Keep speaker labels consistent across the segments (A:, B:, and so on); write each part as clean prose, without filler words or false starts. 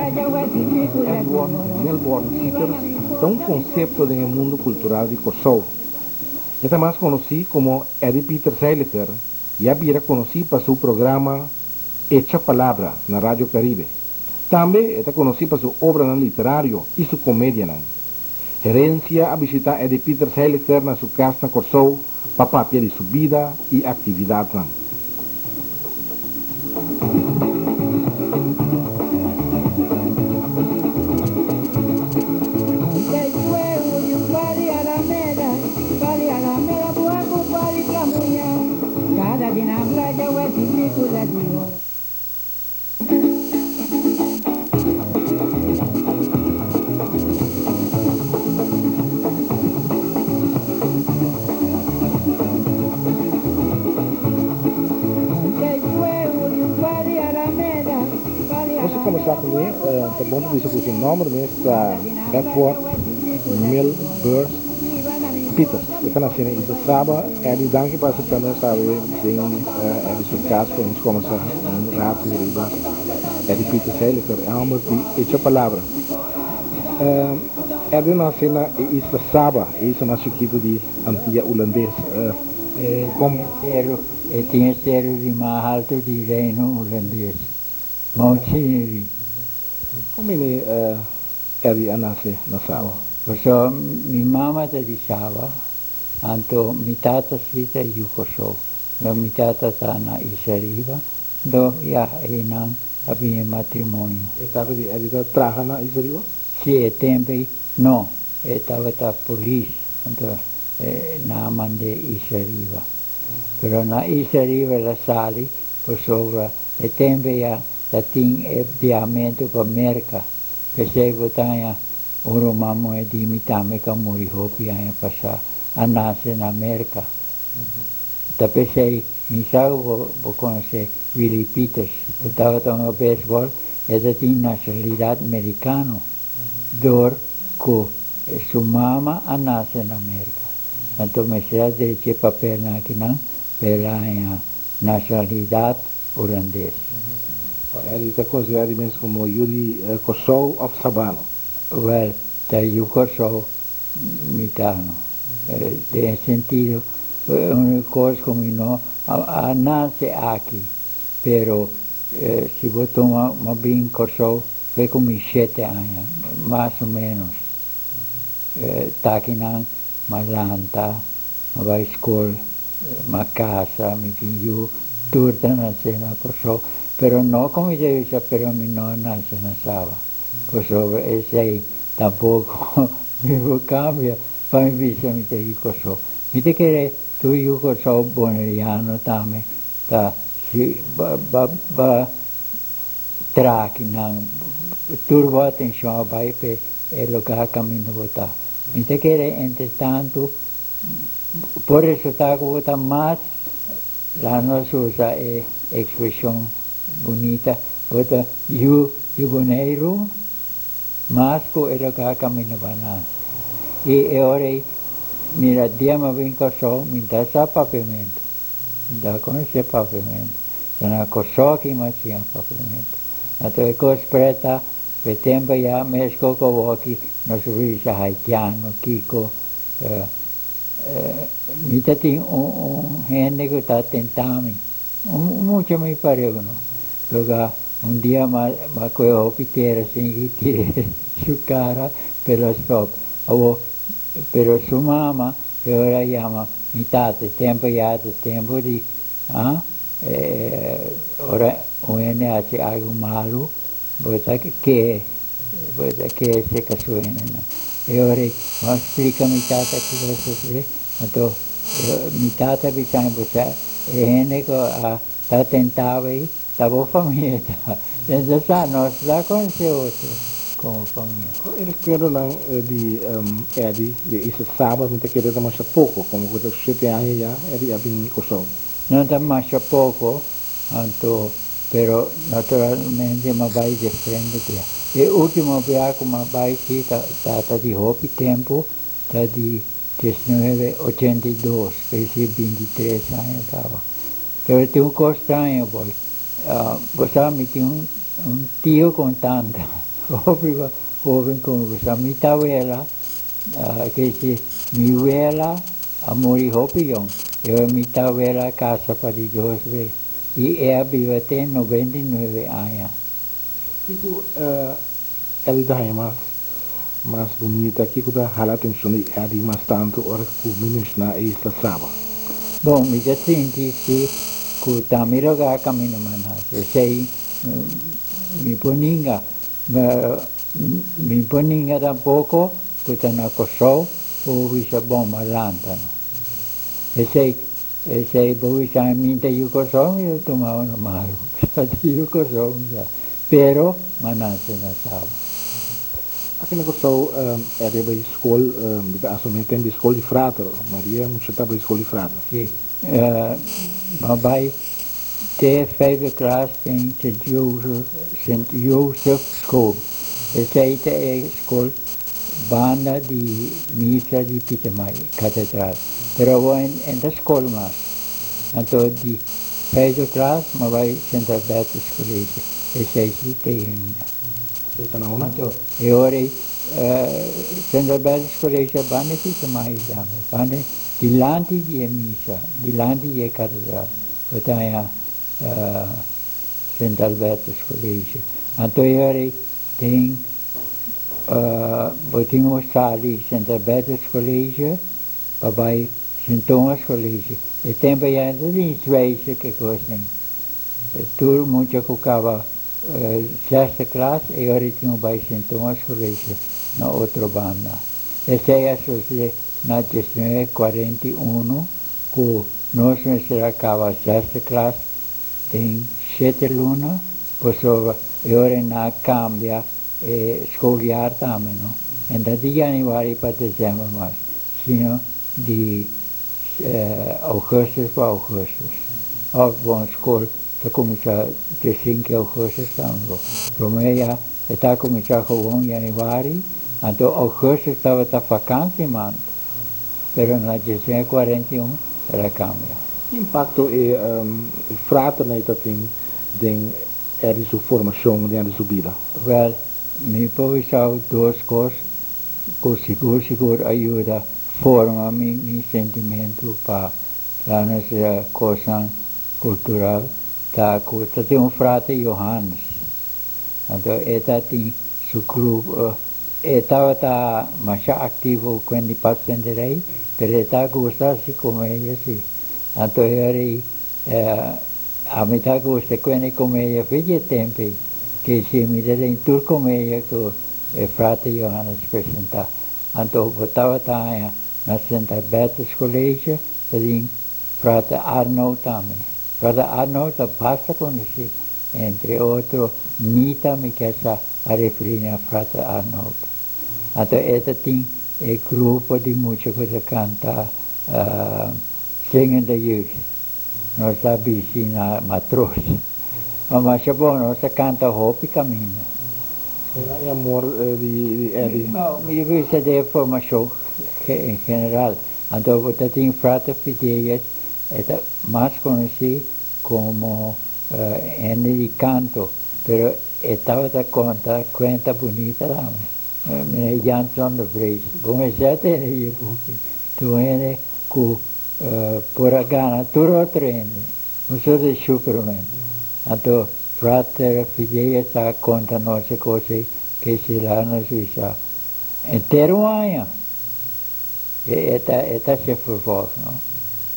A: Edward Milborn Pieters ta un konsepto den e mundu kultural di Kòrsou. E ta mas konosí komo Eddie Pieters Seiliger i a bira konosí pa su programa Echa Palabra na Radio Caribe. Tambe e ta konosí pa su obranan literario i su komedianan. Herencia a bishitá Eddie Pieters Seiliger na su kas na Kòrsou pa papia di su bida i aktividatnan. Nos a comenzá kuné, ta bon pa bisa ku su nòmber mes ta Edward Milburst Peters. E ta nasé na Isla Saba. Eddie, danki pa aseptá nos awe den Eddie su kas pa nos comenzá un ratu riba Eddie Peters Seiliger, e hòmber di Echa Palabra. Eddie nasé na e isla Saba, e isla mas chikitu di Antia Hulandes.
B: E tin e seru di mas haltu di Reino Hulandes, Mount Scenery.
A: Kon bini Eddie a nase na Saba?
B: Pasobra mi mama ta di Saba, anto mi tata si ta yu Kòrsou. Lo mi tata ta na Isla Riba, do ya einan a bini e matrimonio.
A: E tata di Eddie ta traha na Isla Riba?
B: Si, e tempu ei no, e tabata polis, anto nan a mand'é Isla Riba. Pero na Isla Riba el a sali pasobra e tempu ei ya ta tin e biahamentu pa Merka. P'esei bo ta haña un ruman muhé di mi tambe ku a muri hopi aña pasá, a nase na Merka. Ta p'esei mi sa ku bo bo konosé Willie Pieters, ku tabata hunga beisbòl, e ta tin nashonalidat merikano dor ku su mama a nase na Merka. Anto mester a drecha e papelnan akinan pa el a haña nashonalidat hulandes.
A: Eddie ta konsiderá di mes komo yu di Kòrsou òf Sabano?
B: Wèl, ta yu Kòrsou mi ta no. Den e sentido, un kos ku mi no a nase aki, pero si bo tuma mi bin Kòrsou fe ku mi shete aña, mas o ménos. Takinan mi a lanta, mi a bai skol, mi a kasa, mi tin yu, tur ta nase na Kòrsou. Pero no ku mi ta bisa pero mi no a nase na Saba, pasobra esei Tampoco mi por cambia pa mi bisa mi ta yu Kòrsou. Mi ta kere tur yu Kòrsou boneriano tambe ta si ba ba ba traha kinan tur bo atencion a bai p'e e lugar caminda bo ta. Mi ta kere entre tanto por resulta cu bo ta mas laat nos usa e expresion bunita bo ta yu di Boneiru. Mas ku e loka kaminda pa nas. I e ora ei, mira, dia mi a bin Kòrsou, mi ta sa papiamentu. Mi ta konosé papiamentu. Ta na Kòrsou aki mi a siña papiamentu. Anto e kos preta, ku e tempu ya meskos ku awoki nos a bisa haitiano, kiko. Mi ta tin un hende ku ta tenta mi, un mucha mi pareu no. Loka Un dia m'a koe hopi tera sin ki tire su kara pero a stop. Awo, pero su mama e ora a yama mi tata, e tempo ya ta tempo di ah ora un hende haci algo malu bo ta kehe, bo ta kehe cerca su hendenan. E ora ei m'a splica mi tata kico a sosode, anto mi tata a bisa mi, bo sa e hende cu a ta tentaba ei Ta bo famia ta. Den ta sa nos ta conoce otro como famia.
A: Con e recuerdonan di Eddie di Isla Saba mi ta kere ta masha poco, como cu ta shete aña ya Eddie a bin Kòrsou.
B: No ta masha poco anto, pero naturalmente m'a bai diferente bia. E ultimo bia cu m'a bai si ta data di hopi tempo, ta di diesnuebe ochenta i dos, kesi bintitres aña caba. Pero tin un cos straño boy. Bo sa mi tin un tio cu un tanta. Hopi hoben ku mi tawela, ke si mi wela a muri hopi yong. I mi tawela a kasa pa di dos be. I e a biba te 99 aña.
A: Kiko Eddie ta haña mas mas bunita? Kiko ta hala atenshon di Eddie mas tantu ora ku mi menshoná e isla Saba?
B: Bon, mi ta sinti si ku ta mi rogá kaminda m'a nase. Esei mi por ninga. Mi por ninga tampoko ku ta na Kòrsou ku bo bisa bon m'a lanta no. Esei esei bo bisa mi ta yu Kòrsou mi ta tuma unu malu. Ta yu Kòrsou mi sa. Pero m'a nase na Saba.
A: Aki na Kòrsou e riba e skol mi ta asumí tempu e skol di frater. Maria mucha ta bai skol di frater.
B: Si. M'a bai te vijfde klas den Sint Jozef Sint Jozef School. Esei ta e skol banda di misa di Pietermaai, katedral. Pero awor en ta skol mas. Anto di vijfde klas m'a bai Sint Albertus College. Esei si ta ainda.
A: Esei ta na unda?
B: Anto e ora ei Sint Albertus College a banda di Pietermaai tambe. Banda dilanti di e misa, dilanti di e katedral. Bo ta haña Sint Albertus College. Anto e ora ei den bo tin un sali Sint Albertus College pa bai Sint Thomas College. E tempo ei no ta tin zwijzer ke kosnan. Tur mucha ku kaba zesde klas e ora ei tin un bai Sint Thomas College na otro banda. Esei a sosede na 1941 ku nos mester a kaba zesde klas den shete luna pasobra e ora nan a kambia e schooljaar tambe no. En ta di januari pa december mas, sino di augustus pa augustus. Of bon skol ta kuminsá di sinku augustus tambe bo. Promé ya e ta kuminsá gewoon januari, anto augustus tabata vakantiemaand. Pero na 1941 el a kambia.
A: Ki impakto e fraternan ei ta tin den Eddie su formashon, den Eddie su bida?
B: Wèl, mi por bisa dos kos ku sigur sigur a yuda forma mi mi sentimentu pa la nos kosnan kultural ta ku ta tin un frater Johannes. Anto e ta tin su grup. E tabata masha aktivo ku hende paspenderei, pero e ta gusta hasi komedia si. Anto e ora ei ami ta gusta ku hende komedia fe dje tempu ei, ke si mi ta den tur komedia ku e frater Johannes presentá. Anto bo tabata haña na Sint Albertus College ta den frater Arnold tambe. Frater Arnold ta basta konosí, entre otro Nita mi ke sa. A referí na Frater Arnold. Anto e ta tin e grupo di mucha ku ta kanta Zingende Jeugd. Nos ta bisti na matros. Ma masha bon, nos ta kanta hopi kaminda.
A: Era e amor di Eddie?
B: No, mi bisa den e formashon en general. Anto bo ta tin Frater Fidelis, e ta mas konosí komo hende di kanto, pero E tabata konta kuenta bunita tambe. Meneer Janson de Vries, bo mester a tene e buki. Ta un hende ku por a gana tur otro hende, un sort di Superman. Anto Frater Fidelia sa konta nos e kos ei ke si la nos bisa henter un aña. E ta e ta hasi vervolg no.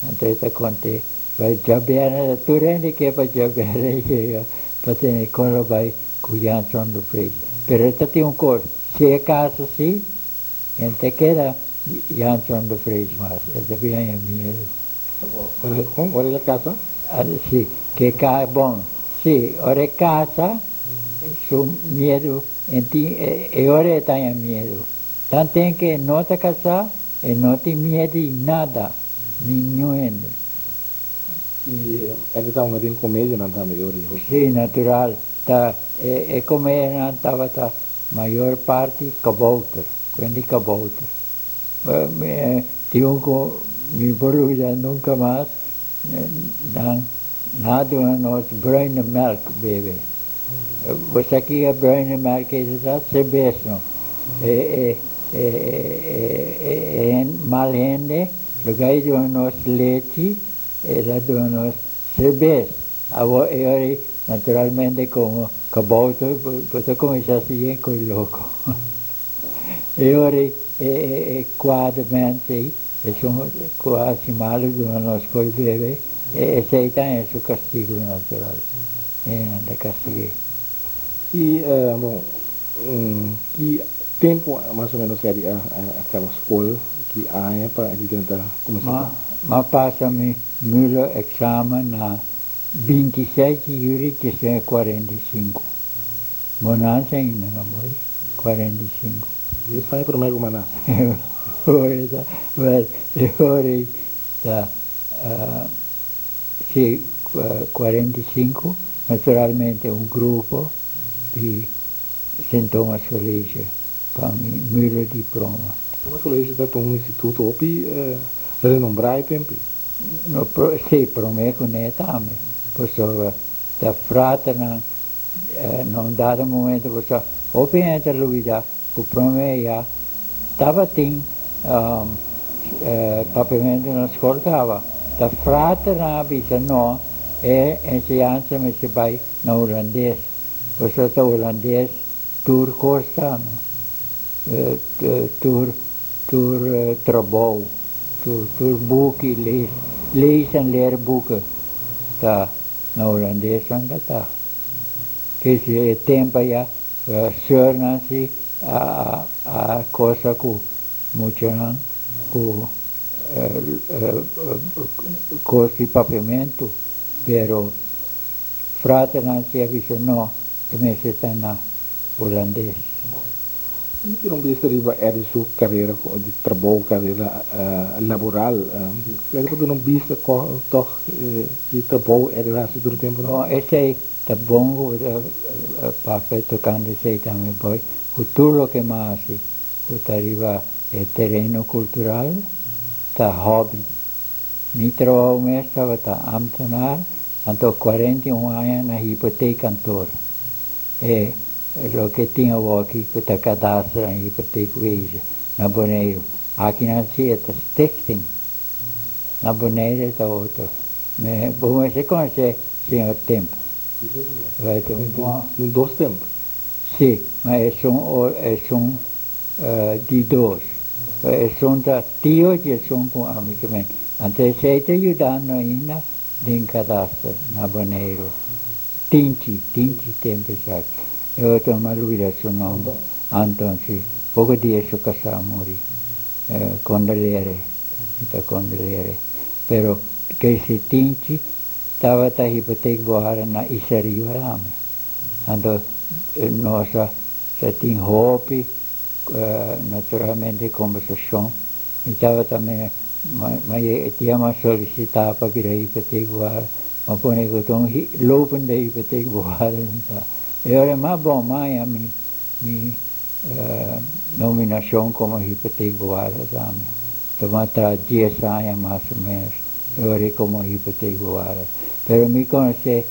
B: Anto e ta kont'é Bai djabièrnè ta tur hende ke pa djabièrnè yega pa tene kon lo bai ku Janson de Vries. Pero ta tin un kos, si e kasa si, hende ta keda Janson de Vries mas, e ta bin haña miedu.
A: Kon? Ora el a kasa?
B: Si, ke ka, bon, si, ora e kasa, su miedu, e tin, e ora e ta haña miedu. Tanten ke e no ta kasá, e no tin miedu di nada. Ni niun hende.
A: I e ta hunga den komedianan tambe e ora ei?
B: Sí, natural. Ta e komedianan tabata mayor parti kabouter, kuenta di kabouter. Mi tin un ku mi por olbida nunka mas, nan a duna nos bruine melk bebe. Bo sa ki e bruine melk ei ta? Serbes no. E e e e e mal hende loke a duna nos lechi el a duna nos serbes. Awor e ora ei naturalmente komo kabouter bo ta kuminsá sigui koe loko. E ora ei e e e kuater mens ei esun ku a hasi malu duna nos koe bebe esei ta e su kastigu natural. E nan ta kastig'é.
A: I bon, ki tempu mas o menos Eddie a kaba skol? Ki aña pa Eddie drenta kuminsá traha?
B: M'a pasa mi mulo eksamen na 26 di juli 1945. Bonansa ainda no boy, 45.
A: 10 aña promé ku m'a nase.
B: Wel, e ora ei ta Si, 45, naturalmente un grupo di Sint Thomas College pa mi mulo diploma.
A: Thomas College ta un instituto hopi renombrá e tempu ei.
B: No, si, promé ku ne tambe, pasobra ta fraternan na un dado momento bo sa hopi hende ta lubidá ku promé ya tabatin papiamentu na skol kaba. Ta fraternan a bisa no, e enseñansa mester bai na hulandes, pasobra ta hulandes tur kos ta no, tur tur trabou, tur tur buki, lees lees en leerboeken ta na hulandes nan ta ta. Kese e tempu aya Soeur si a a cosa cu muchanan cu cos di papiamento, pero fraternan si a bisa no, e mester ta na Hulandes.
A: Mi kier un bista riba Eddie su carera di trabou, carera laboral. Eddie por duna un bista toch ki trabou Eddie a haci tur e temponan?
B: Bon, esey Ta bon ku bo ta papia tokante esei tambe boy, ku tur loke mi a hasi ku ta riba e tereno kultural ta hòbi. Mi trabou mes tabata ámtenar, anto 41 aña na hipoteekkantoor. E loke tin awoki ku ta kadastra en hipoteekwezen na Boneiru. Akinan si e ta stichting. Na Boneiru e ta otro. Bo mester konosé señor Temp.
A: Den dos temp?
B: Sí, ma esun esun di dos. Esun ta tio di esun ku ami ke men. Anto esei ta yudando ainda den kadaster na Boneiru. Tinchi, Tinchi Temp esaki. E otro mi a lubida su nomber. Anton, sí. Poko dia su kasá a muri. Kondolere, mi ta kondolere. Pero kese Tinchi tabata hipotek bohara na Isariba tambe. Anto nos a sa tin hopi naturalmente kombersashon. Mi tabata mira ma e dia mi a solisitá pa bira hipotek bohara, mi a pone ku ta un lopende hipotek bohara mi ta. E ora mas bon mi a haña mi mi nominashon komo hipotek bohara tambe. Tuma ta dies aña mas o menos e ora ei komo hipotekbewaarder. Pero mi konosé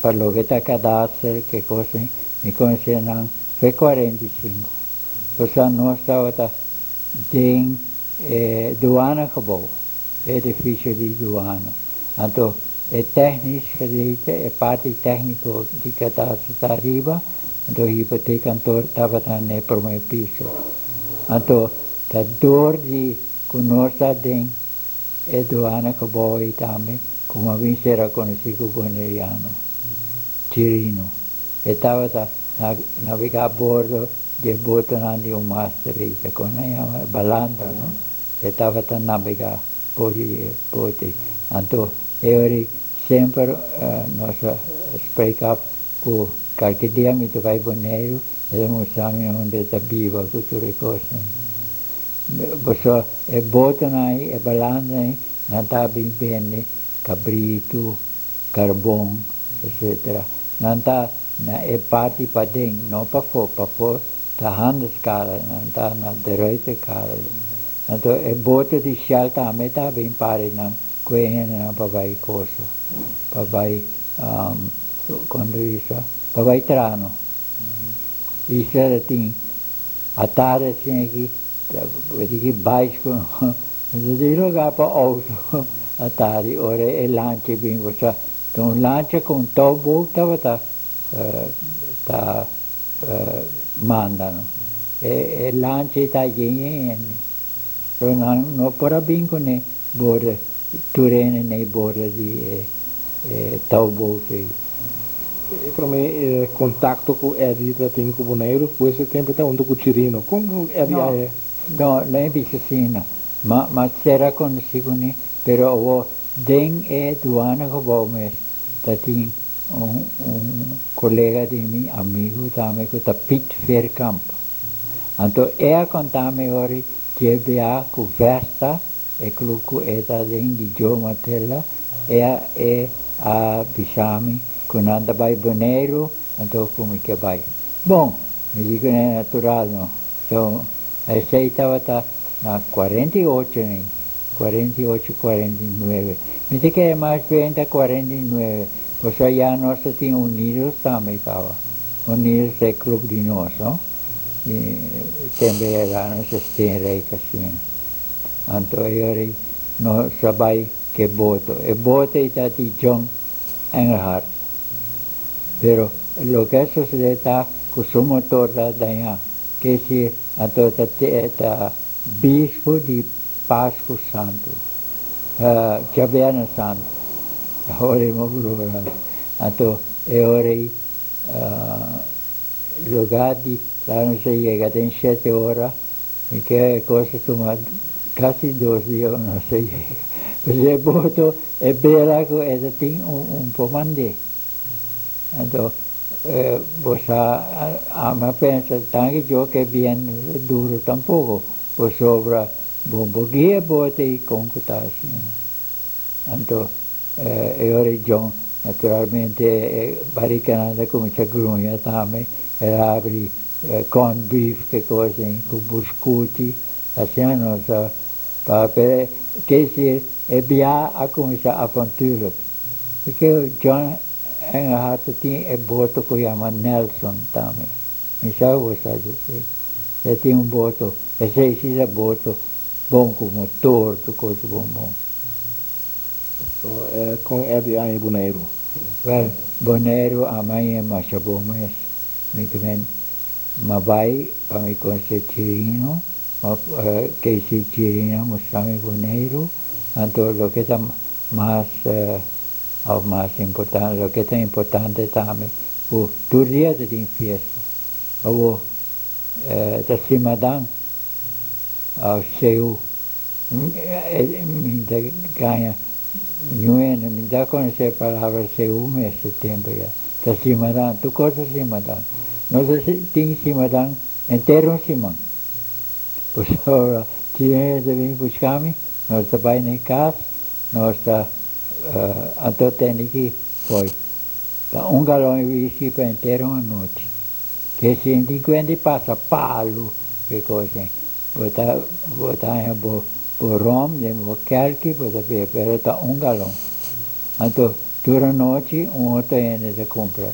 B: pa loke ta kadaster ke kos ei, mi konosé nan fe 45. Pasobra nos tabata den e douanegebouw, e edifisio di douane. Anto e technisch gedeelte, e parti tékniko di kadaster ta ariba, anto hipotekkantoor tabata na e promé piso. Anto Ta dor di ku nos ta den e duana gebou ei tambe ku mi a bin sera konosí ku boneriano Chirino. E tabata nabegá bordo di e botonan di un master ei, ta kon nan yama? Balandra, no? E tabata nabegá bor di e boto ei. Anto e ora ei semper nos a spreek af ku kalke dia mi ta bai Boneiru E ta mustra mi unda e ta biba ku tur e kosnan. Pasobra e botonan ei, e balansanan ei, nan ta bin bende kabritu, karbon, etsetera. Nan ta na e parti paden, no pafó. Pafó ta Handelskade, nan ta na De Ruyterkade. Anto e boto di Shell tambe ta bin para einan ku e hendenan pa bai kosa, pa bai, kon ta bisa? Pa bai traha no. Isla ta tin atardi asina aki, bo tin ki baiskel no. No tin lugar pa auto atardi ora e lancha bin. Bo sa ta un lancha ku un touwboot tabata ta manda no. E lancha ei ta yen yen hende. Pero nan no por a bin kuné borda tur hende na e borda di e touwboot ei.
A: E promé kontakto ku Eddy ta tin ku Boneiru, ku ese tempu e ta huntu ku Chirino. Kon Eddy a e.
B: No, no e bisa asina. Ma ma sera konosí kuné, pero awor den e douanegebouw mes ta tin un un kolega di mi, amigu tambe, ku ta Piet Veerkamp. Anto e a konta mi ora JBA ku Vesta, e club ku e ta den di Joe Matella, e a e a bisa mi ku nan ta bai Boneiru, anto ku mi ke bai. Bon, mi di ku nan e natural no. So, esei tabata na 48 ni, 48, 49. Mi ta kere mas bien ta 49, pasobra ya nos ta tin Unidos tambe kaba. Unidos ta e club di nos, no? I tembe era nos a steenrijk asina. Anto e ora ei nos a bai ku e boto. E boto ei ta di John Engelhard. Pero loke a sosodé ta ku su motor ta dañá. Ke si anto ta ta bispu di Pasku Santu, Djabièrnè Santu. Awor ei mo brura. Anto e ora ei Lugar di la nos a yega den shete ora, mi ke e kos a tuma kasi dos dia pa nos a yega. Pasobra e boto e bela ku e ta tin un por mand'é. Anto bo sa ami a pensa tanki jo ke bien duro tampoko pasobra bo bo guia e boto ei kon ku ta asina. Anto E ora e John, naturalmente e barikanan ta kuminsá gruña tambe, el a habri corned beef ke kos ei ku buskuchi, asina nos a paga. Pero ke esir e bia a kuminsá avontuurlijk. I ke John Engelhard ta tin e boto ku yama Nelson tambe. Mi sa ku bo sa dje esei. E tin un boto, esei si ta boto bon ku motor, tur kos bon bon.
A: So, kon e di aña Boneiru?
B: Wel, Boneiru a maña masha bon mes. Mi ta men, m'a bai pa mi conoce Chirino, ma Casey Chirino a mustra mi Boneiru, anto loke ta mas of mas importante, loke ta importante tambe cu tur dia ta tin fiesta. Awor, ta simadan of seu. Mi ta gaña ñuene, mi ta conoce e palabra seú mester tempo ya. Ta simadan, tur cos ta simadan. Nos ta tin simadan henter un siman. Pasobra si hende ta bini busca mi, nos ta bay na e cas, nos ta anto tende ki boy. Ta un galon di whisky pa henter un anochi. Ke sinti cuenta di pasa palu, ke cos asin. Bo ta bo ta haña bo bo rom den bo kèlki bo ta bebe pero ta un galon. Anto tur anochi un otro hende ta kumpra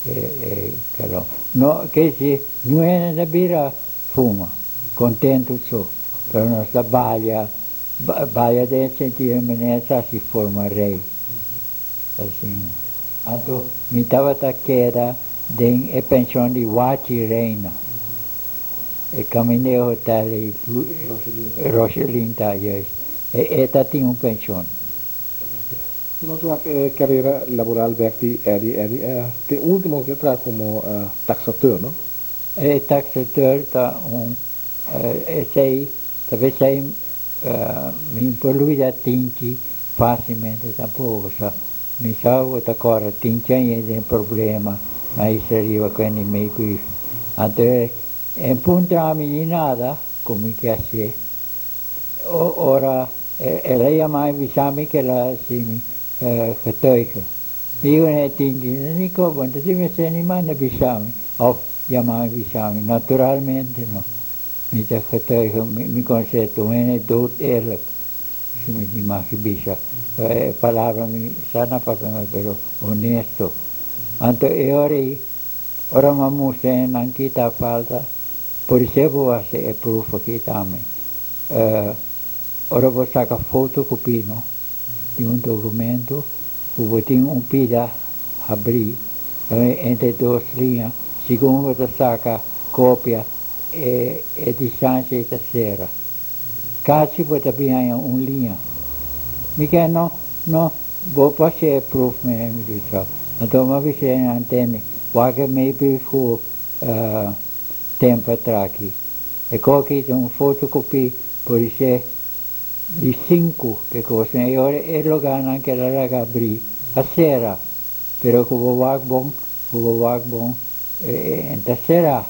B: e e galon. No ke si niun hende ta bira fuma kontentu so pero nos ta balia balia den e sentido manera sa hasi forma rei asina. Anto mi tabata keda den e penshon di Wachi Reina. E caminda e hotel ei Roselyn ta juist. E ta tin un pension.
A: Si nos wak e carera laboral bek di Eddy, Eddy te ultimo ke traha como taxateur, no?
B: E taxateur ta un esei ta besei mi por lubida tinchi facilmente tampoco sa mi sa bo ta cora tinchi aña den problema na isla riba cu Andy Maybrief anto e en puntra mi ni nada cu mi ke hacié ora el a yama mi bisa mi ke el a haci mi getuige mi dico ne tinchi ni co bo no tin mester ni manda bisa mi of yama mi bisa mi naturalmente no mi ta getuige mi concepto un hende dood eerlijk. Si mi tin mag di bisa e palabra mi sa na papia pero honesto. Anto e ora ei. Ora mi a mustra e nan kita falta, podisé bo hasi e proof aki tambe. Ora bo saka fotocopy no di un documento ku bo tin un pida habrí entre dos liña, segun bo ta saka copia e e distancia ei ta sera. Casi bo ta bin haña un liña. Mi ke no no bo por hasi e proof mene mi di so. Anto mi a bisa e nan tende wak e mei brief ku tempo atraki. E koki ta un fotocopy podisé di sinku ke kosnan e ora e loganan ke la laga abrí a sera pero ku bo wak bon ku bo wak bon e ta sera.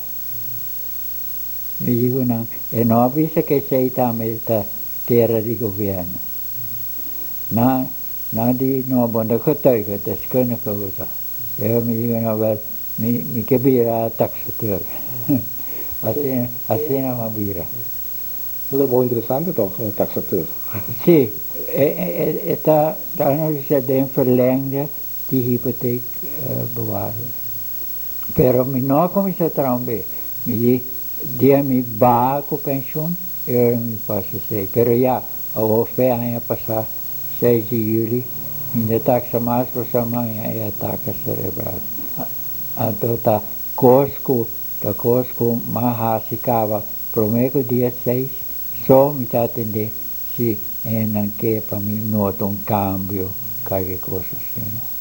B: Mi di ku nan e no a bisa ke esei tambe ta tera di gobierno. Nan nan di no bo no getuige deskundige bo ta. E ora mi di ku nan wel mi mi ke bira taxateur. Asina asina mi a bira.
A: E ta bon interesante toch, taxateur.
B: Si, e ta ta bisa den verlengde di hypotheekbewaarder. Pero mi no a cuminsa traha un bes. Mi di, dia mi baha cu pensioen, e ora mi pasa esey. Pero ya, awor fe aña pasa, seis di juli, mi no taxa mas pasobra mi haña e atake cerebral. Anto ta cos cu, ta cos cu m'a haci caba prome cu dia seis, so mi ta atende si hendenan ke pa mi nota un cambio, cualkier cos asina.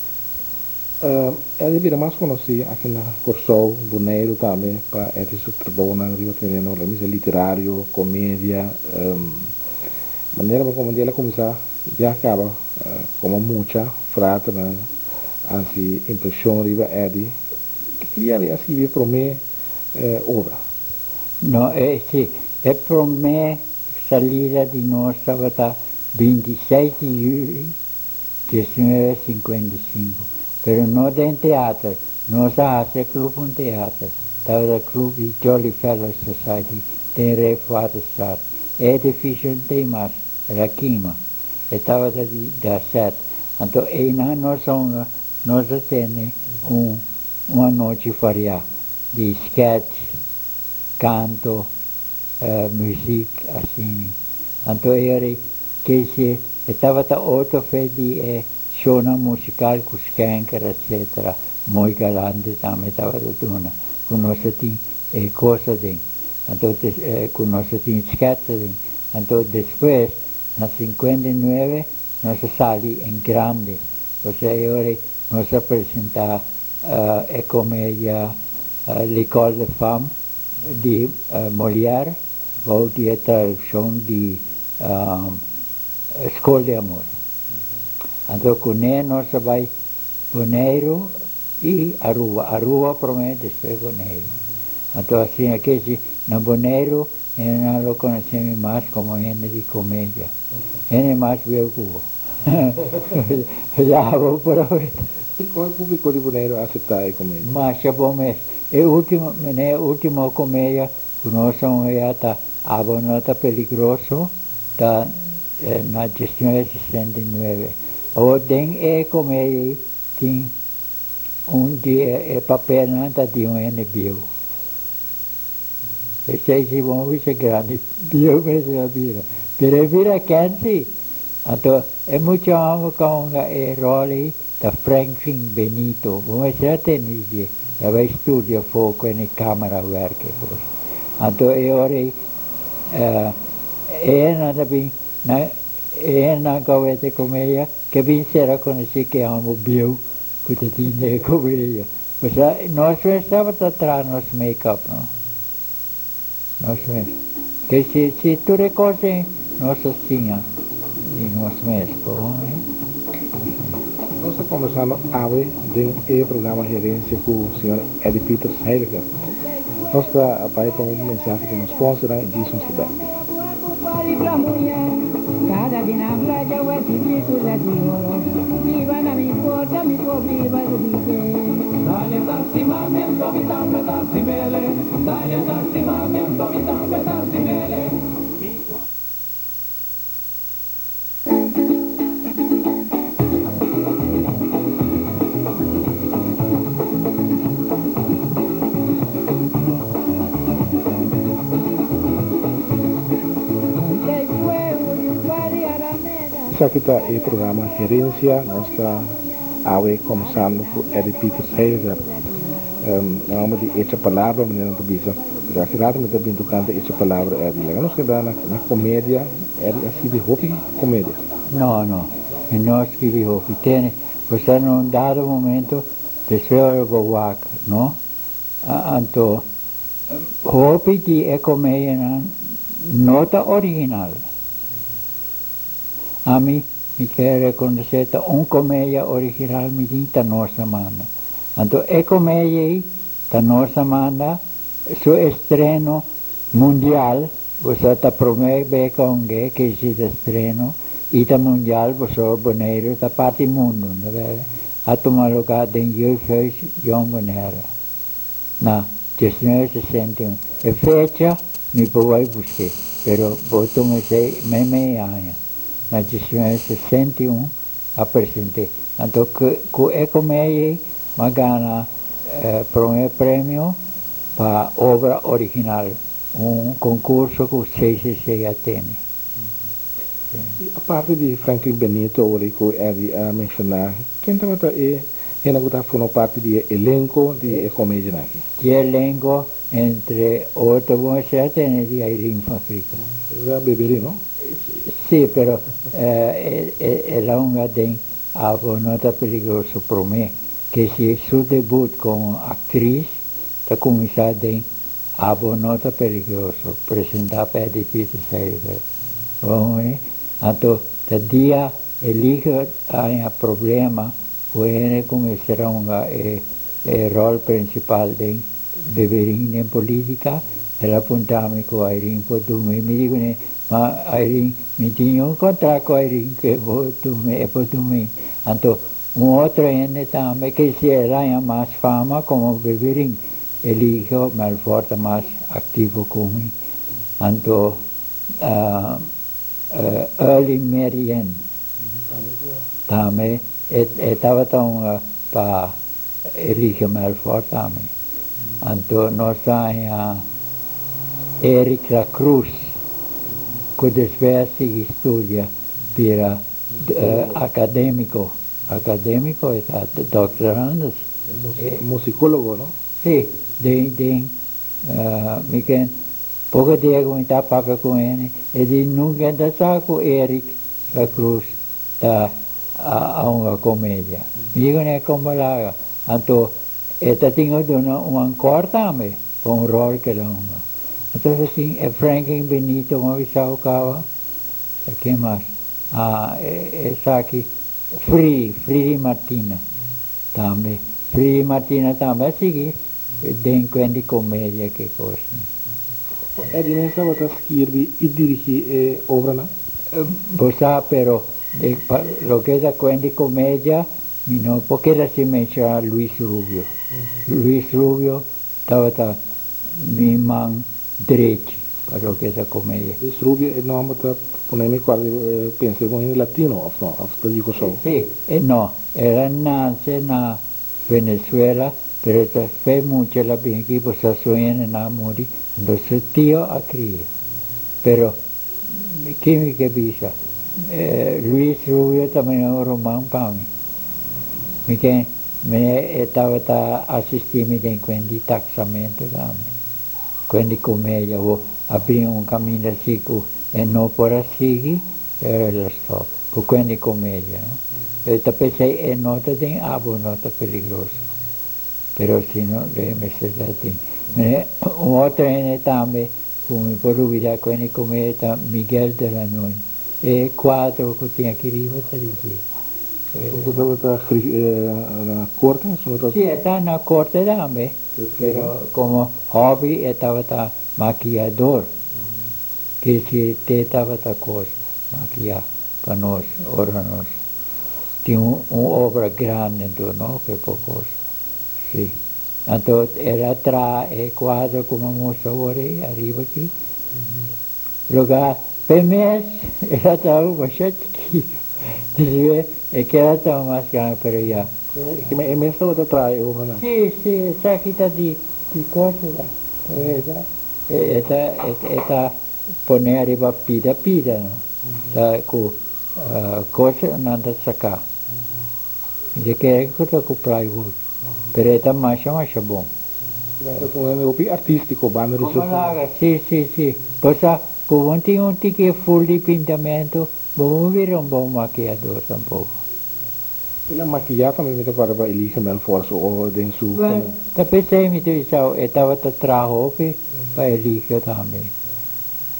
A: El a bira mas konosí aki na Kòrsou, Boneiru tambe pa e su trabounan riba tereno la misa literario, komedia. Manera bo komo el a kuminsá ya kaba komo mucha fraternan a hasi impreshon riba Eddy. Ki dia el a skibi e promé obra?
B: No, e si, e promé salida di nos tabata 26 di yüli 1955, pero no den teater, nos a hasi e club un teater, tabata club di Jolly Fellows Society den Rijfwaterstraat, e edificio no t'ei mas, el a kima, e tabata di Dazet, anto einan nos a hunga, nos a tene un un anochi variá di sketch, canto, muziek, asini, anto e ora Kese e tabata otro fe di e shownan musical cu Schenker etc. Mooi Galante tambe tabata duna cu nos a tin e cos aden anto cu nos a tin schets aden anto despues na 59 nos a sali en grande osea e ora nos a presenta e comedia L'Ecole de Femmes di Molière bou di e traduccion di Skol di Amor. Anto kuné nos a bai Boneiru i Aruba. Aruba promé, despues Boneiru. Anto asina ke si na Boneiru hendenan lo konosé mi mas komo hende di komedia. Hende mas bieu ku bo. Ya bo por a wet.
A: Kon e públiko di Boneiru a aseptá e komedia?
B: Masha bon mes. E último, e último komedia Ku nos a oya ta abo no ta peligroso ta na 1969. Awor den e komedia ei tin un di e papelnan ta di un hende bieu. Esei si bo bisa grandi bieu mester a bira. Pero e bira ken si. Anto e mucha homber ku a hunga e ròl ei ta Franklin Benito. Bo mester a tende di dje. E a bai studia foco en e camera werk e cos. Anto e ora ei e hendenan ta bin na e hendenan ku a wete comedia ke bin sera conoci ke homber bieu ku ta tin den e comedia. Pasobra nos mes tabata traha nos make up no. Nos mes. Ke si si tur e cos ei nos a siña di nos mes por eh.
A: Nos ta kombersando awe den e programa Herencia ku señor Eddie Pieters Heiliger. Nos ta bai pa un mensahe di nos sponsornan i djis nos ta bek. Esaki ta e programa Herencia, nos ta awe combersando cu Eddie Pieters Heyliger. E homber di Echa Palabra, manera nan ta bisa. Pero aki rato mi ta bin tocante Echa Palabra, Eddie. Laga nos keda na comedia. Eddie a skibi hopi comedia.
B: No, no. Mi no a skibi hopi. Tene, pasobra na un dado momento, despues ora bo wak, no? Anto, hopi di e comedianan no ta original. Ami, mi ke rekonosé ta un komedia original mi tin ta Nos a Manda. Anto e komedia ei ta Nos a Manda su estreno mundial, boso ta promé be konge ke hasi ta estreno i ta mundial boso Boneiru ta parti mundu, no berde? A tuma lugá den Jeugdhuis Jong Bonaire na 1961. E fecha mi por bai busk'é, pero bo tuma esei meimei aña. Na 1961 a present'é. Anto ku e komedia ei m'a gana promé premio pa obra original, un konkurso ku CCC a tene.
A: I aparte di Franklin Benito ora ku Eddie a menshoná, ken tabata e hende ku ta forma parti di e elenko di e komedianan aki?
B: Di e elenko, entre otro, bo mester a tene di Irene van Grieken.
A: Era Beberin, no?
B: Sí, pero el a hunga den Abo no ta peligroso promé ke si su debut komo aktris ta kuminsá den Abo no ta peligroso, presentá pa Eddie Pieter Seiliger. Bo honí? Anto ta dia Eligio a haña problema ku hende ku mester a hunga e e ròl prinsipal den Beberin den Politica, el a punta mi ku Irene por dumi. Mi di kuné, Ma Irene, mi tin un kontrakt ku Irene ku e por dumi, e por dumi. Anto un otro hende tambe ke si el haña mas fama komo Beberin. Eligio Melfort ta mas aktivo ku mi. Anto Early Merien tambe e tabata hunga pa Eligio Melfort tambe. Anto nos a haña Eric La Cruz ku despues a sigui studia bira akademiko. Akademiko e ta doctorandus.
A: Musikólogo, no?
B: Sí, den den mi ken poko dia ku mi ta papia ku hende, e di nunka e ta sa ku Eric La Cruz ta a hunga komedia. Mi di kuné komo laga, anto e ta tin ku duna un ankor tambe pa un ròl ku el a hunga. Entonces tin e Franklin Benito ku mi a bisa bo kaba, ken mas? Ah, esaki Fridi, Fridi Martina. Tambe Fridi Martina tambe a sigui den kuen di komedia ke kos.
A: Eddie mes tabata skirbi i dirigí e obranan?
B: Bo sa, pero pa loke ta kuen di komedia mi no por keda sin menshoná Luis Rubio. Luis Rubio tabata mi man drechi pa loke ta komedia.
A: Luis Rubio e nòmber ta pone mi kòrda pensa di un hende latino òf no? Òf ta di Kòrsou?
B: Sí, e no. El a nase na Venezuela pero e ta fe mucha el a bin aki pasobra su hendenan a muri enton su tio a kria. Pero ki mi ke bisa? Luis Rubio ta mira un ruman pa mi. Mi ke e tabata asisti mi den kuen di taksamentu tambe. Kuen di komedia bo a bin un kaminda asi ku e no por a sigui pero el a stop. Ku kuen di komedia no. E ta p'esei e no ta den abo no ta peligroso. Pero si no lo e mester ta tin. Un otro hende tambe ku mi por lubida kuen di komedia ta Miguel de la Noy. E kuadro ku tin aki riba ta di dje.
A: Esun ku tabata na korte?
B: Si e ta na korte tambe. Pero komo hobby e tabata makiador. Kesi te tabata kos makiá pa nos ora nos tin un obra grandi anto no ke por kos. Si. Anto el a traha e kuadro ku mi a mustra awor ei ariba aki. Loga p'e mes el a traha un masha chikitu. Despues e keda traha mas grandi pero ya.
A: E mes tabata traha e obranan?
B: Si, si, esaki ta di kos e ta. E ta e ta pone ariba pida pida no. Ta ku. Kos nan ta saka. Mi ta kere ku ta ku plywood, pero e ta masha masha bon.
A: Nan ta un hende hopi artístiko banda di su.
B: Komo laga, si si si. Bo sa ku bo tin un tiki e ful di pintamentu, bo no bira un bon makiador tampoko.
A: El a makiyá tambe mi ta kòrda pa Eligio Melfor su oho den su.
B: Bueno, ta p'esei mi ta bisa e tabata traha hopi pa Eligio tambe.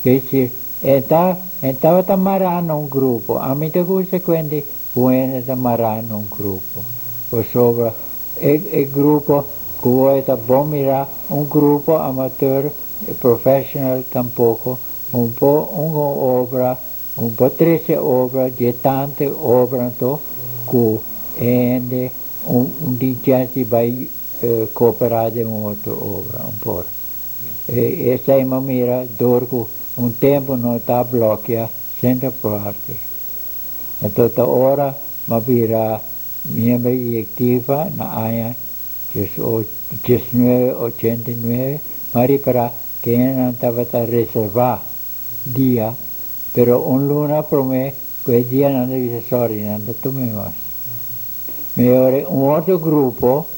B: Ke si e ta e tabata mará na un grupo. Ami ta gusta kuenti ku hende ta mará na un grupo. Pasobra e e grupo ku bo e ta bon mirá un grupo amateur, professional tampoko, un por un obra Un por trece obra dje tante obra anto cu e hende un tin chens di bay coopera den un otro obra un por. Esey mi a mira door cu un tempo no ta blokia Centro Pro Arte. Anto ta ora mi a bira miembro directiva na aña 1989 mi a ripara kendenan tabata reserva dia, pero un luna promé ku e dia nan ta bisa sorry, nan ta tum'é mas. Mehor e un otro grupo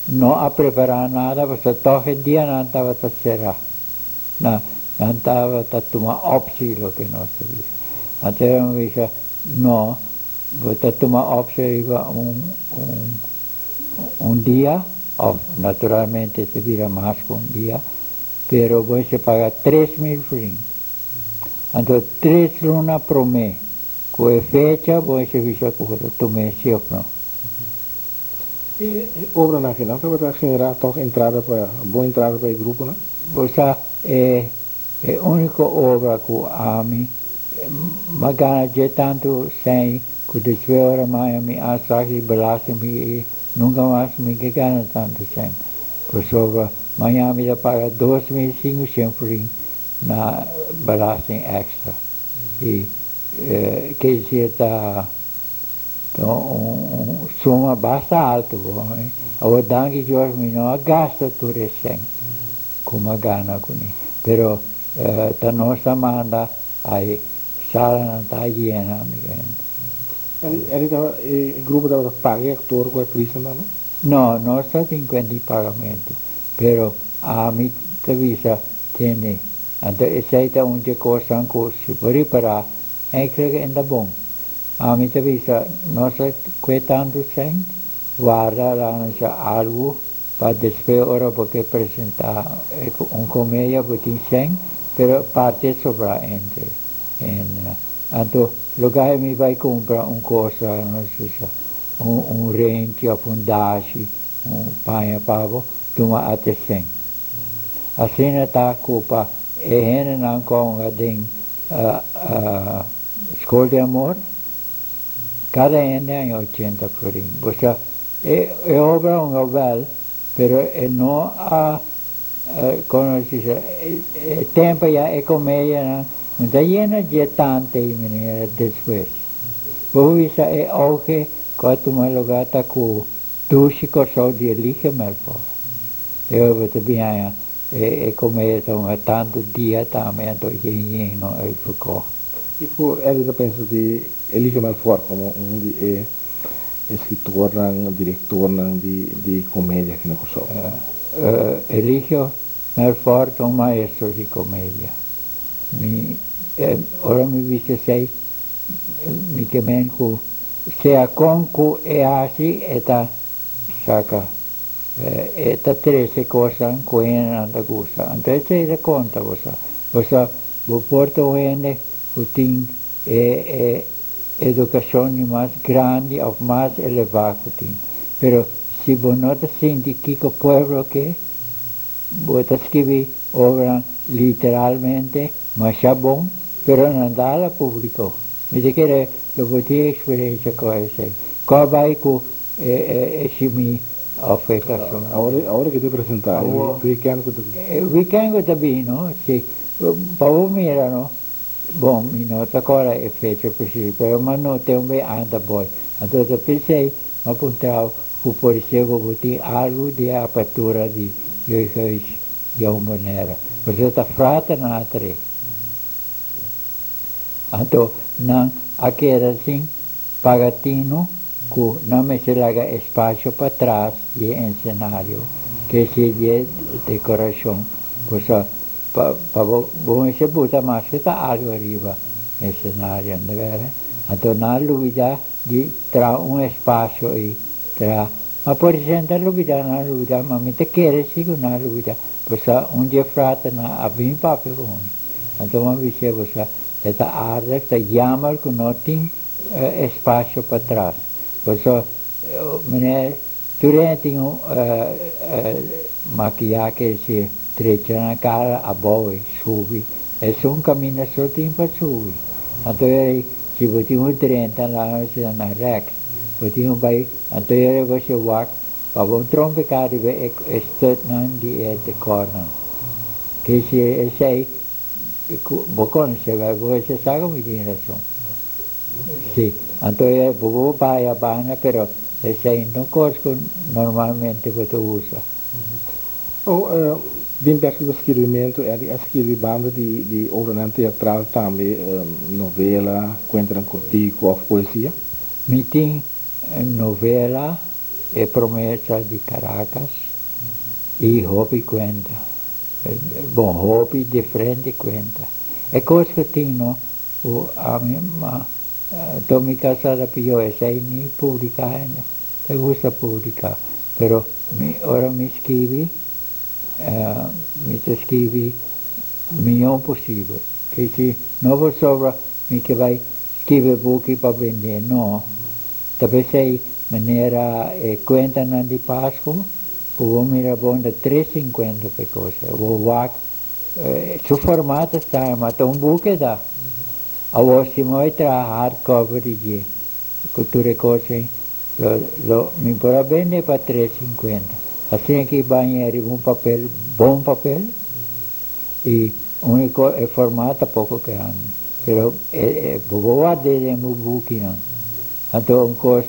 B: no a prepará nada pasobra tòg e dianan tabata será. Na, nan tabata tuma optie loke nos ta bisa. Anto e a bisa, no, bo ta tuma optie riba un, un, un dia, òf naturalmente ta bira mas ku un dia, Pero bo mester paga 3000 florin. Anto tres luna prome cu e fecha bo mester bisa cu bo ta tuma si of no.
A: E obranan aki nan tabata genera toch entrada pa, bon entrada pa e gruponan?
B: Bo sa e e unico obra cu ami m'a gana dje tanto sèn cu despues ora maya mi aanslag di belasting mi nunca mas mi ke gana tanto sèn. Pasobra mañan mi ta paga 2500 florin na belasting extra. I ke disi ta un suma basta alto. Awor danki Dios mi no a gasta tur e sèn ku mi a gana kuné. Pero ta nos ta manda ai salanan ta yena mi kende.
A: Elly e grupo tabata paga e aktor ku aktrisnan tambe?
B: No, no sa tin cuenta di pagamento, pero ami ta bisa tende, anto esey ta un dje cosnan cu si bo ripara, eigenlijk en ta bon. Ami ta bisa, no sa cue tanto cen, warda laga algo pa despues ora bo ke presenta un comedia bo tin cen, pero parte sobra entre. En, anto lugar mi bay cumpra un cosa, no sa, un renchi of un dashi, un paña pa bo, tuma ate cen. Asina ta cu pa e hendenan conga den School di Amor, cada hende haña 80 florin. Bo sa, e obra un wel, pero e no a, como se dice, e tempo ya e comedianan no ta yena dje tante y manera despues. Bo bisa e auge cu a tuma lugar ta cu Dushi Corsou di Eligio Melfor. E bo ta bin haña e comedia ta hunga tanto dia tambe anto yen yen no uitverkocht.
A: Y cu Elly ta pensa di Eligio Melfor como un di e escritornan, directornan di comedia aki na Corsou?
B: Eligio Melfor ta un maestro di comedia. Mi, ora mi bisa esey, mi ke men cu sea con cu e haci e ta saca, e ta trece cosnan cu hendenan ta gusta. Anto esey ta conta bo sa. Bo sa bo por ta un hende cu tin e educacion di mas grandi of mas eleva cu tin. Pero si bo no ta sinti kico pueblo ke, bo ta scribi obra literalmente masha bon, pero no ta hala publico. Mi ta kere lo bo tin experiencia cu esey. Cua bay cu e shimi of e carson?
A: Awor cu ta presenta, e weekend cu ta bini.
B: E weekend cu ta bini, no? Si. Pa bo mira, no? Bon, mi no ta acorda e fecha precies, pero mi a nota un bay anda boy. Anto ta pensey, mi a puntrao cu por ser cu bo tin algo di e apertura di Jeugdhuis Jong Bonaire. Pasobra ta fraternan a tree. Anto nan. a keda sin paga tinu ku nan mester laga espasio patras di e esenario, ke si di e dekorashon, pasobra pa pa bo bo mester buta maske ta algu ariba esenario, no bere? Anto nan a lubida di traha un espasio ei traha, ma por esei nan ta lubida, nan a lubida, ma mi ta kere si ku nan a lubida, pasobra un di e fraternan a bin papia ku mi, anto mi a bis'é, pasobra E ta aardig, ta jammer ku no tin espasio patras. Pasobra meneer tur hende tin un makiyahe si drecha nan kara abou i subi. Esun kaminda so tin pa subi. Anto e si bo tin un drenta laga nos bisa na rèks, bo tin un bai anto e bo si wak pa bo trompeká riba e stutnan di e dekornan. Ke si esei Ku bo konosé bai bo mester sa ku mi tin rason. Si, anto e bo por bai a banda pero esei no kos ku normalmente bo ta usa.
A: Oh, bin bek riba skirbimentu, Eddy a skirbi banda di di obranan teatral tambe, novela, kuentanan kortiku òf poesia?
B: Mi tin novela E Promesa di Caracas i hopi kuenta. Bon hopi diferente cuenta. E cos cu tin no cu ami ma to mi casa ta pio esey ni publica hende ta gusta publica pero mi ora mi skibi mi ta skibi miyo posibel ke si no por sobra mi ke bay skibi buki pa bende no ta pesey manera e cuentanan di pascu. Ku bo mira bon ta tres sinkuenta pa e kos. Bo wak su formato sta ma ta un buki ta. Awor si mi bai traha hard cover di dje ku tur e kos ei lo lo mi por a bende pa tres sinkuenta. Asina ki baña riba un papel bon papel i uniko e formato ta poko grandi pero e bo por ward'e den bo bukinan. Anto un kos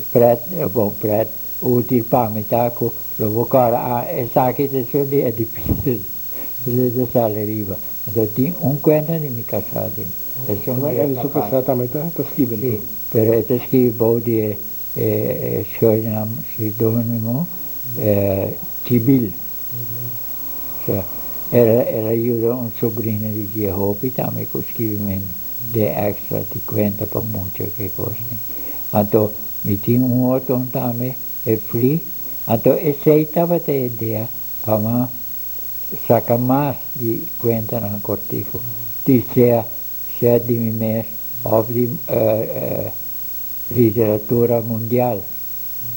B: Pret, bon pret, útil pa mi ta ku lo bo kòrda, ah, esaki ta esun di Eddie Peters, esei ta sali riba. Anto tin un kuenta di mi kasá den.
A: Esun di e su kasá tambe ta skibi
B: anto? Si, pero e ta skibi bou di e e schuilnaam, pseudonimo, Chibil. Sa, el a yuda un sobrino di dje hopi tambe ku skibimentu den extra di kuenta pa mucha ke kosnan. Anto mi tin un otro un tambe, e fli. Anto esei tabata e idea pa mi saka mas di kuentanan kortiku, di sea sea di mi mes òf di literatura mundial.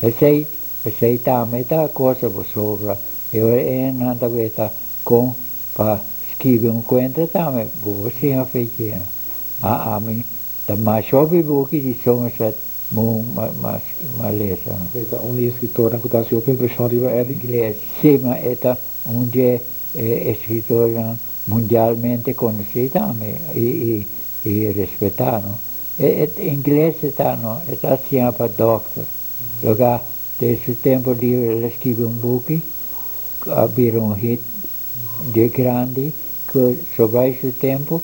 B: Esei esei tambe ta cosa pasobra e ora e nan ta weta con pa skibi un cuenta tambe bo por siña fechina. A ami ta mas hopi buki di Somerset Maugham ma ma lesa.
A: E ta un di e escritornan cu ta haci hopi impresion riba Eddie?
B: Ingles, si, ma e ta un di e escritornan mundialmente conoci tambe y y y respeta no. E ingles e ta no, e ta siña pa dokter. Loga den su tempo libre el a skibi un buki ku a bira un hit dje grandi ku sobrai su tempo,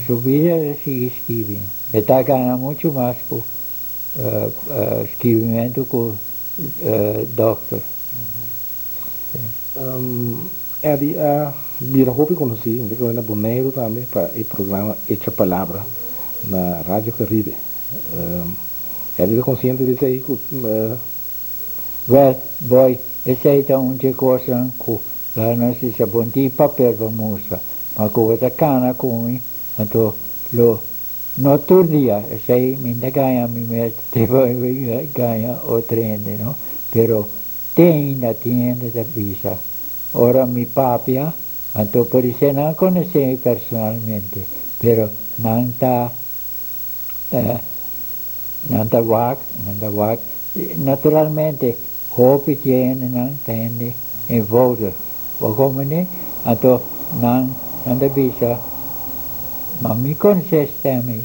B: su bida el a sigui skibi. E ta gana muchu mas ku skibimentu ku dokter.
A: Eddie a bira hopi konosí, mi ta kere na Boneiru tambe, pa e programa Echa Palabra na Radio Caribe. Eddie ta konsiente di esei ku.
B: Wèl, boy, esei ta un dje kosnan ku laga nos bisa bon tin papel pa mustra, ma ku bo ta kana ku mi, anto lo no tur dia, esei mi ta gaña mi mes, te pa mi gaña otro hende, no, pero Te ainda tin hende ta bisa, Ora mi papia, anto podisé nan a konosé mi personalmente, pero nan ta, nan ta wak, nan ta wak. Naturalmente, hopi di e hendenan ta hende eenvoudig, bo komprendé? Anto nan, nan ta bisa, Ma mi konosé stèm ei.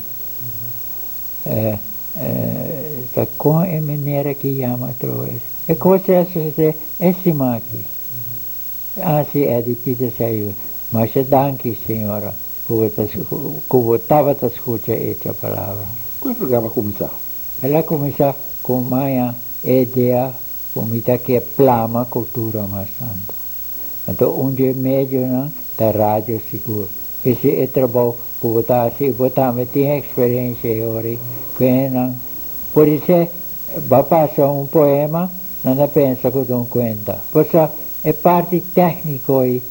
B: Ta kon e manera ki yama atrobe. E kos a sosodé e siman aki. Asi Eddie Pieterse a yuda. Masha danki, señora. Ku bo tabata skucha Echa Palabra.
A: Kon e programa a kuminsá?
B: El a kuminsá ku maña e idea ku mi ta ke plama kultura mas tantu. Anto un dje medionan ta radio sigur. Esei e trabou ku bo ta hasi i bo tambe tin eksperensia e ora ei ku hendenan podisé bo a pasa un poema nan ta pensa ku ta un kuenta. Pasobra e parti tèkniko ei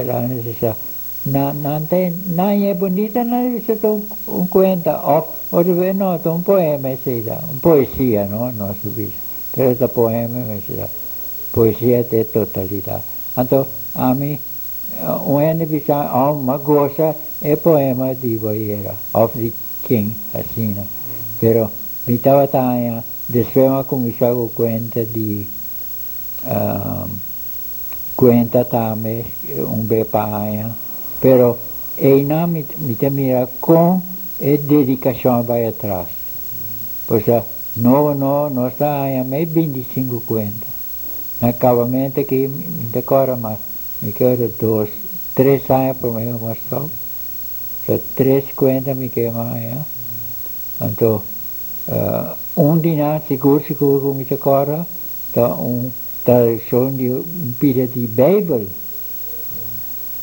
B: la nesesá. Nan nan ta nan e bunita nan bisa ta un kuenta òf otro bes no ta un poema esei ta un poesia no nos ta bisa pero ta poema mester ta poesia ta e totalidat anto ami un hende bisa oh m'a gosa e poema di Boyera òf di ken asina pero mi tabata haña despues m'a kuminsá ku kuenta di Cuenta tambe un be pa aña, pero eynan mi mi ta mira con e dedicacion a bay atras. Pasobra no no nos ta haña mey 25 cuenta. Na cabamento aki mi ta corda mas mi keda dos tres aña prome cu mi a stop, so tres cuenta mi kema haña. Anto un di nan sigur sigur cu mi ta corda ta un traduccion di un pida di Bijbel.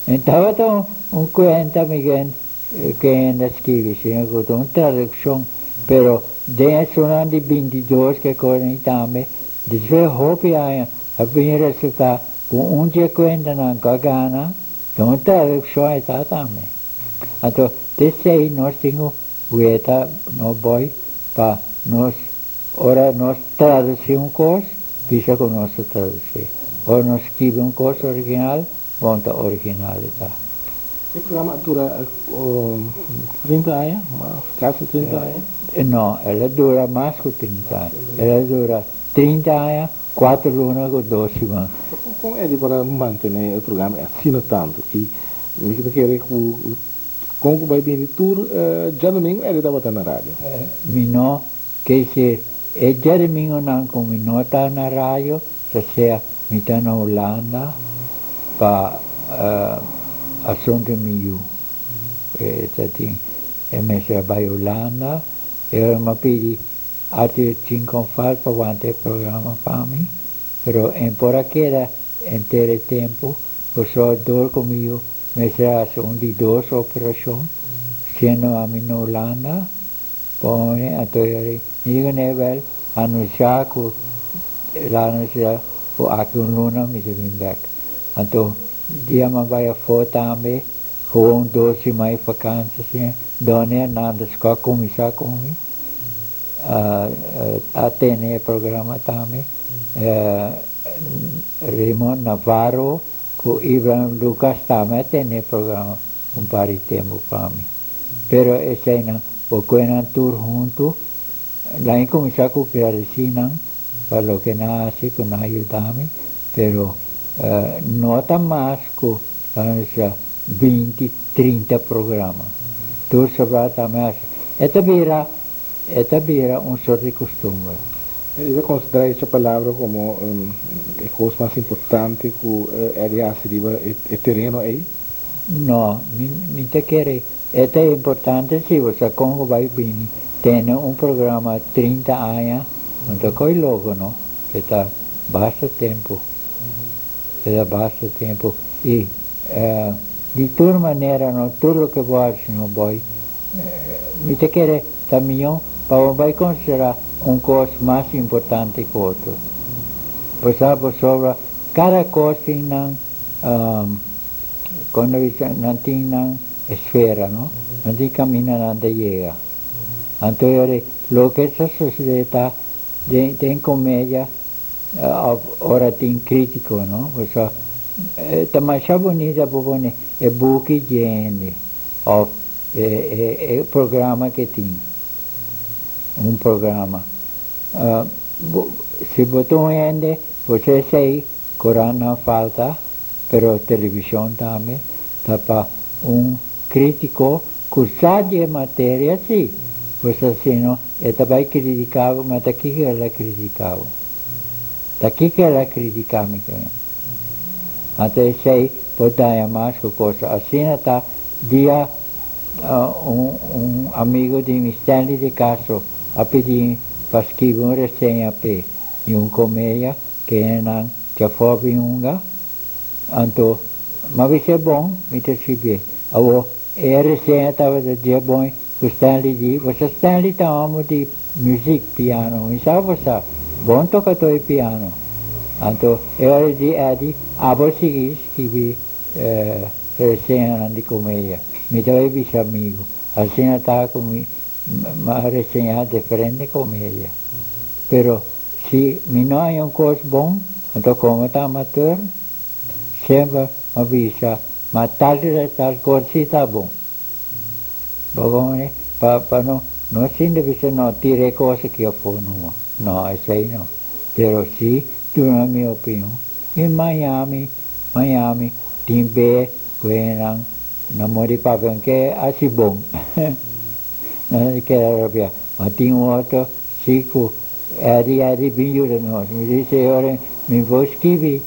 B: En tabata un cuenta mi ke hende a scribi, sino cu ta un traduccion, pero den esunnan di 22 ke corni tambe, despues hopi aña a bin resulta cu un dje cuentanan cu a gana ta un traduccion e ta tambe. Anto t'esey nos tin cu weta no boy pa nos Ora nos traduci un cos, bisa cu nos ta traduci. Ora nos scribi un cos original, bon ta original e ta.
A: E programa a dura 30 aña, casi 30 aña?
B: No, el a dura mas cu 30 aña. El a dura 30 aña, cuatro luna cu dos siman.
A: Con Eddie por a mantene e programa asina tanto? Y mi ta kere cu con cu bay bini tur djadomingo Eddie tabata na radio.
B: Mi no Kese e djadumingonan ku mi no ta na radio, ta sea mi ta na Hulanda pa asuntu mi yu. E ta tin e mester a bai Hulanda e ora mi a pidi Arthur Chinconfal pa wanta e programa pa mi, pero en por a keda henter e tempu pasobra dor ku mi yu mester a hasi un di dos operashon siendo ami na Hulanda. Pone anto e amigo Nebel anuncia cu el a anuncia cu aki un luna mi ta bin bek. Anto dia mi a bay afo tambe gewoon dos siman e vakantie asina Donny Hernandez cu a cuminsa cu mi a tene e programa tambe Raymond Navarro cu Ibrahim Lucas tambe a tene e programa un par di tempo pa mi. Pero eseinan bo kue nan tur huntu, lain kuminsá ku gradisí nan pa loke nan a hasi ku nan a yuda mi, pero no ta mas ku laga bisa 20, 30 programa. Tur sobrá ta mi hasi. E ta bira, e ta bira un sort di kustumber.
A: E ta konsiderá echa palabra komo e kos mas importante ku Eddie a hasi riba e tereno ei?
B: No, mi ta kere e ta importante si bo sa kon bo bai bini tene un programa 30 aña no ta koi loko no e ta basta tempu e ta basta tempu i di tur manera no tur loke bo hasi no boi mi ta kere ta miyo pa bo bai konsidera un kos mas importante ku otro bo sa pasobra kada kos tin nan Cuando bisa nan tin nan esfera no, nan tin caminda nan ta yega. Anto e ora loke ta sucede ta den den comedia of ora tin critico no, pasobra ta masha bunita por pone e buki dje hende of e e programa ke tin, un programa. Si bo ta un hende bo sa esey Koran nan falta, pero televishon tambe ta pa un kritiko ku sa di e materia si, pues asino e ta bai kritiká bo, ma ta kiko el a kritiká bo? Ta kiko el a kritiká mi ke men? Anto esei por daña mas ku kosa. Asina ta. Dia un amigo di mi, Stanley de Castro, a pidi mi pa skibi un reseña p'e di un comedia cu nan djafó bin hunga. Anto m'a bis'é bon, mi ta skibié. Awor e reseña tabata dje bon cu Stanley di, Boso Stanley ta homo di muziek, piano. Mi sa bo sa, bon tocador di piano. Anto e ora di Eddie, abo sigui skibi reseñanan di comedia. Mi ta bay bisa amigo. Asina ta cu mi a reseña diferente comedia. Pero si mi no haña un cos bon, anto como ta amateur, semper m'a bisa ma tal y tal cos si ta bon. Bo comprende? Pa pa no no sinti bisa no tira e cos aki afo numa. No, esey no. Pero si duna mi opinion. In Miami, Miami tin be ku hendenan na mori papia nan ke hasi bon. Nan keda rabia. Ma tin un otro si ku Eddie, Eddie bin yuda nos. Mi di señor mi por skibi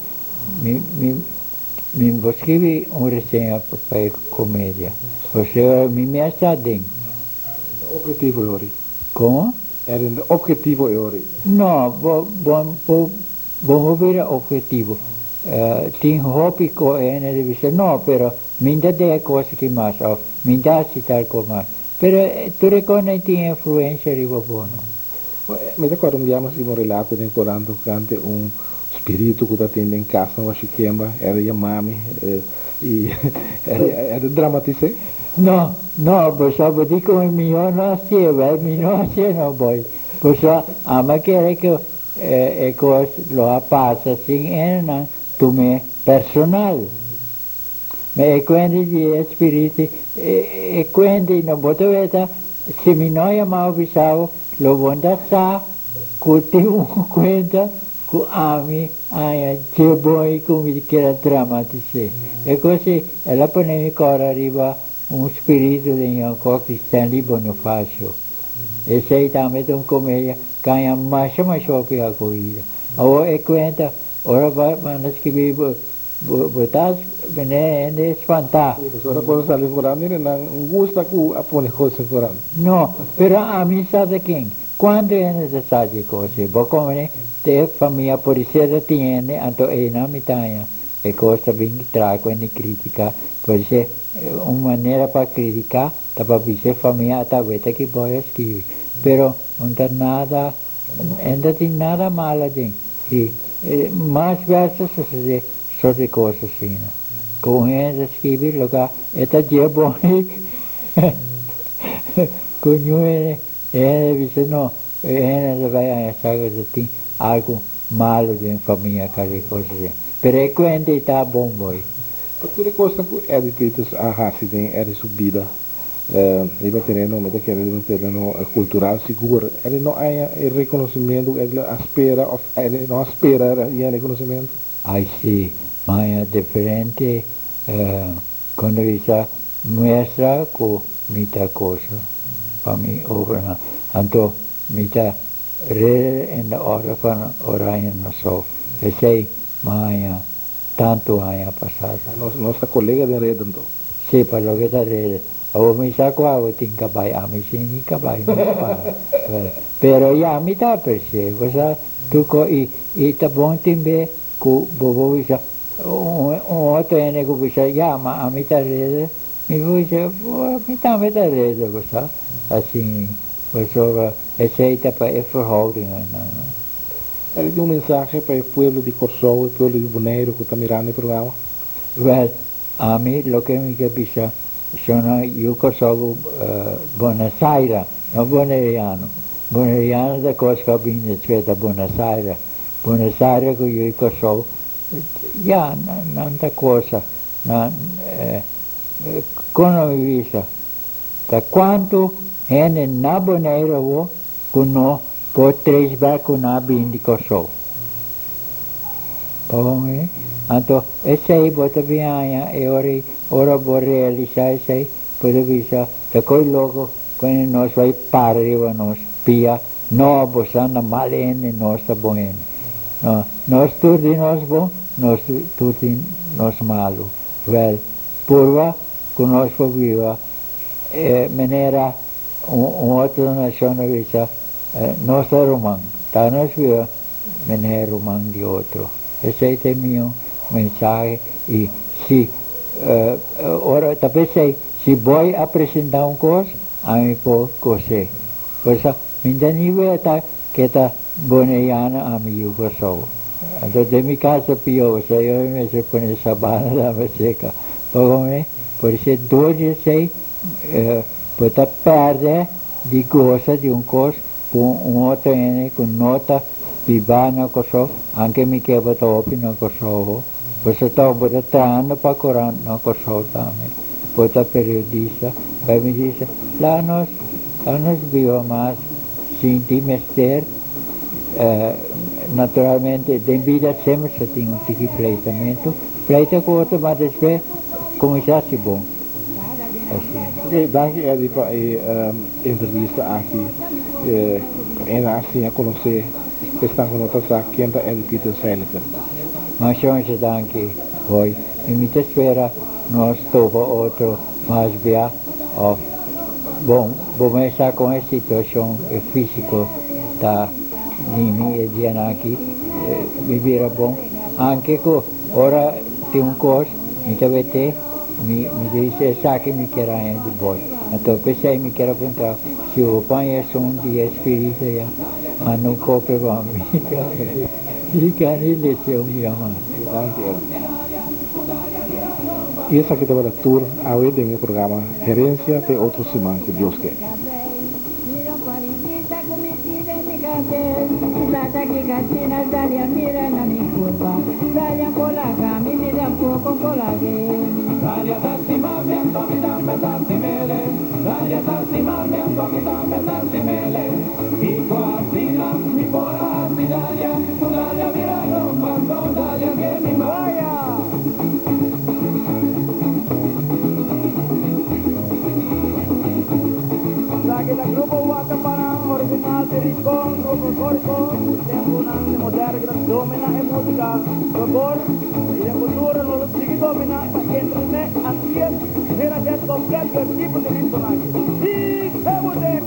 B: mi mi mi por skibi un reseña pa e komedia. Pasobra mi mes ta aden.
A: Objetivo e ori.
B: Komo?
A: Eddie, objetivo e ori.
B: No, bo bo bo Bo no bira obhetivo. Tin hopi ku hende ta bisa, No, pero mi no ta deha kos aki mas òf mi no ta hasi tal kos mas. Pero tur e kosnan ei tin influensia riba bo, no?
A: Mi ta kòrda un bia mi a skibi un relato den korant tokante un spiritu ku ta tin den kas na Washikemba. E ta yama mi i e ta dramatis'é.
B: No, no, bo sa bo di ku mi no hasié, wèl mi no hasié no, bòi. Bo sa, ami a kere ku E kos lo a pasa sin hendenan tum'é personal. Ma e kuenta di e spiritu, e kuenta i no bo ta weta, si mi no yamabo bisabo, lo bo no ta sa ku tin un kuenta ku ami haña dje bon i ku mi keda dramatis'é. E kos ei, el a pone mi kòrda riba un spiritu den Yònkòk di Stanley Bonifacio. Esei tambe ta un komedia kaña masha masha hopi akohida. Awor e kuenta, ora bo manda skibi bo bo ta bene hende spantá.
A: Sí, pasobra ora kos a sali korant mira nan un gusta ku a pone kos den korant.
B: No, pero ami sa ta ken. Kuantu hende ta sa dje kos ei? Bo komprende? Ta e famia polisía ta tin hende, anto einan mi ta haña e kos ta bin traha ku hende kritika. Polisía, un manera pa kritika. Ta pa bisa e famia a ta weta ki boy a skibi pero no ta nada en ta tin nada mal aden y mas bes ta sucede sort di cos asina cu un hende ta skibi loke e ta dje boy cu ñu hende e hende bisa no e hende ta bay aña sa cu ta tin algo malo den famia casi cos asina pero e cuenta y ta bon boy.
A: Pa tur e kosnan ku Eddie Peters a hasi den Eddie su bida riba tereno, mi ta kere riba tereno kultural sigur, Eddie no haña e rekonosimentu ku Eddie a spera òf Eddie no a spera haña rekonosimentu?
B: Ai si, mi haña diferente kon ta bisa muestra ku mi ta kosa pa mi obranan. Anto mi ta Ridder in de Orde van Oranje Nassau. Esei mi haña Tantu aña pasá.
A: Nos nos ta kolega den reda anto.
B: Sí, pa loke ta reda. Awor mi sa ku awe tin kabai, ami sin ni kabai ni spada. Pero ya mi ta apresi'é, bo sa tur kos i i ta bon tin be ku bo por bisa un un otro hende ku bisa ya ma ami ta reda, mi por bisa bo mi tambe ta reda, bo sa. Asin pasobra esei ta pa e verhoudingen nan.
A: Eri tin un mensahe pa e pueblo di Kòrsou, e pueblo di Boneiru ku ta mirando e programa?
B: Wèl, ami loke mi ke bisa shona yu Kòrsou ku Bonasaira, no Boneriano. Boneriano ta kos ku a bini despues, ta Bonasaira. Bonasaira ku yu Kòrsou, ya, nan ta kosa. Nan, kono mi bisa? Ta kuantu hende na Boneiru awor ku no por trace back ku nan a bini di Kòrsou. Pasobra anto esei bo ta bin haña e ora ei, ora bo realisá esei, bo ta bisa ta ko'i loko ku hende nos bai para riba nos pia, no bo sa na mal hende, nos ta bon hende. No, nos tur tin nos bon, nos tur tin nos malu. Wèl, purba. ku nos por biba manera un otro nashon a bisa nos ta ruman, ta nos biba manera ruman di otro. Esei ta e mihó mensahe i si ora ta p'esei si Boy a presentá un kos ami por kos'é. Pasobra mi ta ni weta ke ta Boneiano ami yu Kòrsou. Anto den mi kas ta pió pasobra yo mester pone sabana tambe seka. Pasobra por esei dor di esei bo ta pèrdè di gosa di un kos ku un otro hende ku no ta bibá na Kòrsou, anke mi ke bo ta hopi na Kòrsou, bo ta bo ta trahando pa korant na Kòrsou tambe, bo ta periodista, bai mi bisa laga nos laga nos biba mas sinti mester, naturalmente den bida semper sa tin un tiki pleitamentu, pleita ku otro mas despues kuminsá hasi bon.
A: Oke, danki Eddy pa e entrevista aki. Ena a siña konosé esnan ku no ta sa ken ta Eddy Pieter Seiliger.
B: Masha masha danki Boy y mi ta spera nos topa otro mas bia of bon bo mes sa con e situacion e fisico ta di mi e dianan aki mi bira bon anke cu ora tin un cos mi ta wete Mi mi ta bisa esaki mi kier haña di boi. Anto p'esei mi kier a puntra si bo paña esun di e spiritu ya, manda un kopia pa mi. Mi ka ni lese un bia mas.
A: Danki Elvis. I esaki tabata tur awe den e programa Herencia te otro siman ku Dios ke.
C: Esaki ta Grupo Wakaparan original di Rincon, Grupo Folklorico di tempunan di moderno ku ta domina e musica folklor y den futuro nos lo sigui domina pa entretené Antillas mira den completo e tipo di ritmonan aki. Di Kebutec!